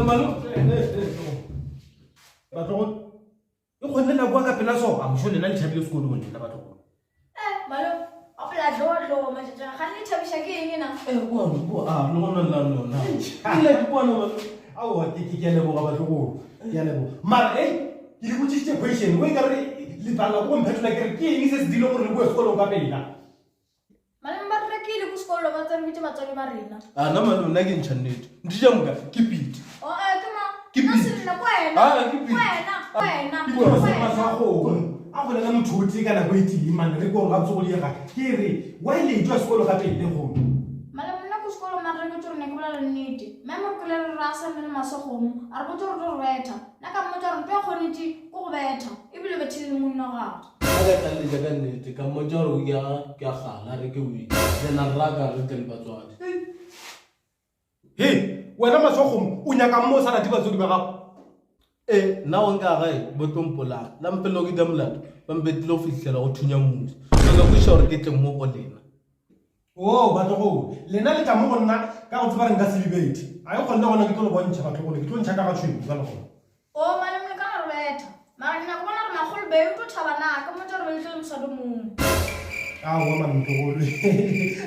Malo batlogolo e kgonne la boa ka pela so a mošo lena le tšhabile sekolong lena batlogolo. Eh, malo a pela dlodlo matšatša ga le thabiša ke eng na? Eh, kwano kwa a le gona la lona. Ile ke kwano ba. Aowa ke ke ke a leboga batlogolo. Ke a leboga. Mara hey ke le botšišitše question o e ka re le palela ko go mphetola ke re ke eng se se dirile gore le boe sekolong ka pela. Malome ba re rekile ko sekolo ba tsere bitse batswadi ba rena. A na malome nna ke ntšha nnete. Ntija moka ke piti. O eh ke ma. Ke Nna piti. se nna ko wena. Ah, ke Ko piti. wena, ko wena. Ke Ko tlo se wena. maswa kgomo. A bolela motho o tee ka nako e tee mane re gore gabotse go diega. Ke re why le etšwa sekolo ka pele lehono? Malome nna ko sekolo mare re botse gore ne ke bolela nnete. Mme mo re kwele re re a sa nne le maswa kgomo. A re botse gore tlo re betha. Nna ka mmotsa gore ntho ya kgonetše ke go betha. Ebile bethile le monna wa gagwe. Ka ka tlaleletša ka nnete ka mmotša gore wiki ya ke ya kgale a reke wiki then a raka re tle le batswadi. He, wena Maswakgomo o nyakang mo o sa rate batswadi ba gago? E, nna go nka gae bo tlo mpolaya la mpele go ke molato ba mpetile go fihlela go thunya mmuso so ka kwešiša gore ke tle mo go lena. Oo, batlogolo, lena le tla mo go nna ka go tseba re nka se le bethe. A e kgonne gona ke tlo le bontšha batlogolo, ke tlo ntšha ka ga tšhwene bjale gona. O malome le ka no re betha. Mara ke nyaka bona gore makgolo Bay o tlo thaba na ka mmotša gore ba letle le mosadi o mongwe. Aowa man motlogolo,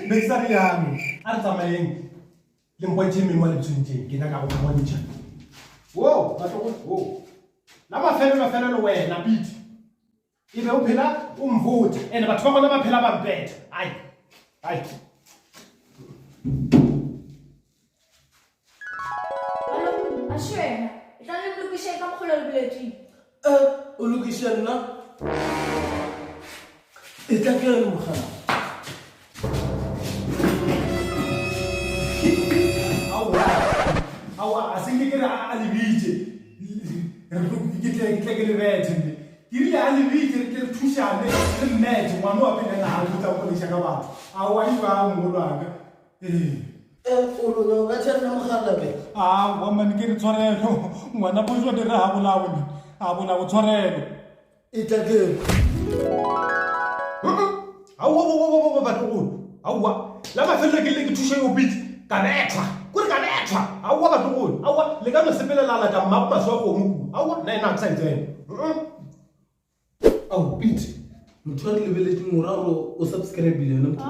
be ke sa rialo. A re tsamayeng le mpontšhe mengwe le tshwentšeng, ke nyaka go mmontšha. Wo, batlogolo, wo. La mafelelo felelo wena Pete. E be o phela o mvotha ene batho ba gona ba phela ba mpetha. Ai. Ai. Malome, a se wena. E tla le lokiše ka mokgwa o le boletseng. Eh, o lokiše nna? E tla ke re mogala. Aowa. Aowa, a se nke ke re a le bitše. Re tlo ke tle ke tle ke le bethe mme. Ke rile a le bitše re tle re thušane re mmethe ngwana wa pele na a botsa go leša ka batho. Aowa e jwang mogolwaka. Ee. Eh, o lo nyaka betha nna mogala be. Aowa mane ke re tshwarelo. Ngwana phošo dire ga bolawe. A bolawe tshwarelo. E tla ke Aowa batlogolo aowa la mafelelo ke le ke thuše yo pitse ka bethwa kore ka bethwa aowa batlogolo aowa le ka no sepelela lata mmago maswi a kgomo kua aowa nna ena ga ke sa e tsena ao pete motho a re lebeletseng o ra gore o subscribile yena motho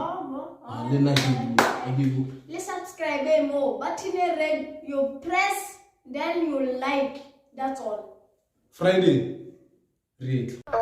a le nna ke a ke go Le subscribe mo button e red you press then you like that's all. Friday re etla.